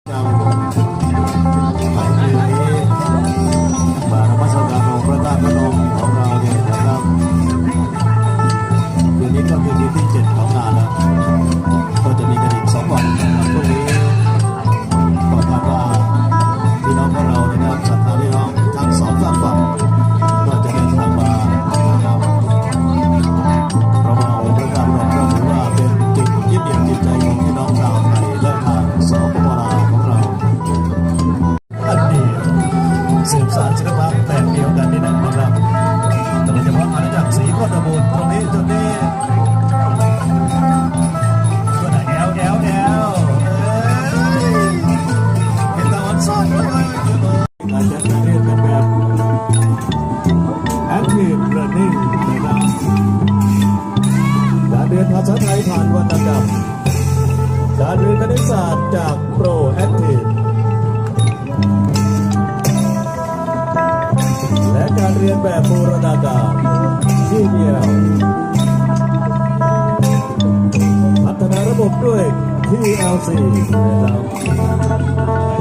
ເຈົ້າ ໃນຄືນນີ້ ມານະມັດສະການອົງພະທາດພະນົມຂອງເຮົານີ້ນະຄັບ. ຄືນນີ້ກໍຄືຄືນທີເຈັດຂອງງານແລ້ວ ກໍຈະມີກັນອີກສອງວັນນະຄັບ. ພວກນີ້ກໍຄາດວ່າພີ່ນ້ອງຂອງເຮົານີ້ນະຄັບ ສັດທາພີ່ນ້ອງທັງສອງຟາກຝັ່ງ ກໍຈະເດີນທາງມານະຄັບ. ເພາະວ່າອົງພະທາດພະນົມກໍຖືວ່າເປັນຈຸດຍຶດເໜືອຈິດໃຈຂອງພີ່ນ້ອງຊາວໄທ ແລະ ທາງ ສປປ ລາວ ຂອງເຮົາ ອັນດີ ສືບສານສິລະປະແບບດຽວກັນນີ້ນະຄັບ. ໂດຍສະເພາະອານາຈັກສີໂຄດຕະບູນ ຕົງນີ້ຈຸດນີ້ ແອວ ແອວ ແອວ ເອີຍ ເປັນຕາອອນຊອນເວີຍ. ການຈັດການຮຽນກັນແບບ Active Learning ນະຄັບ. ການຮຽນພາສາໄທຜ່ານວັນນະກຳ, ການຮຽນຄະນິດສາດຈາກ Proactive ແລະ ການຮຽນແບບບູລະນາການ GPL ພັດທະນາລະບົບດ້ວຍ TLC ນະຄັບ.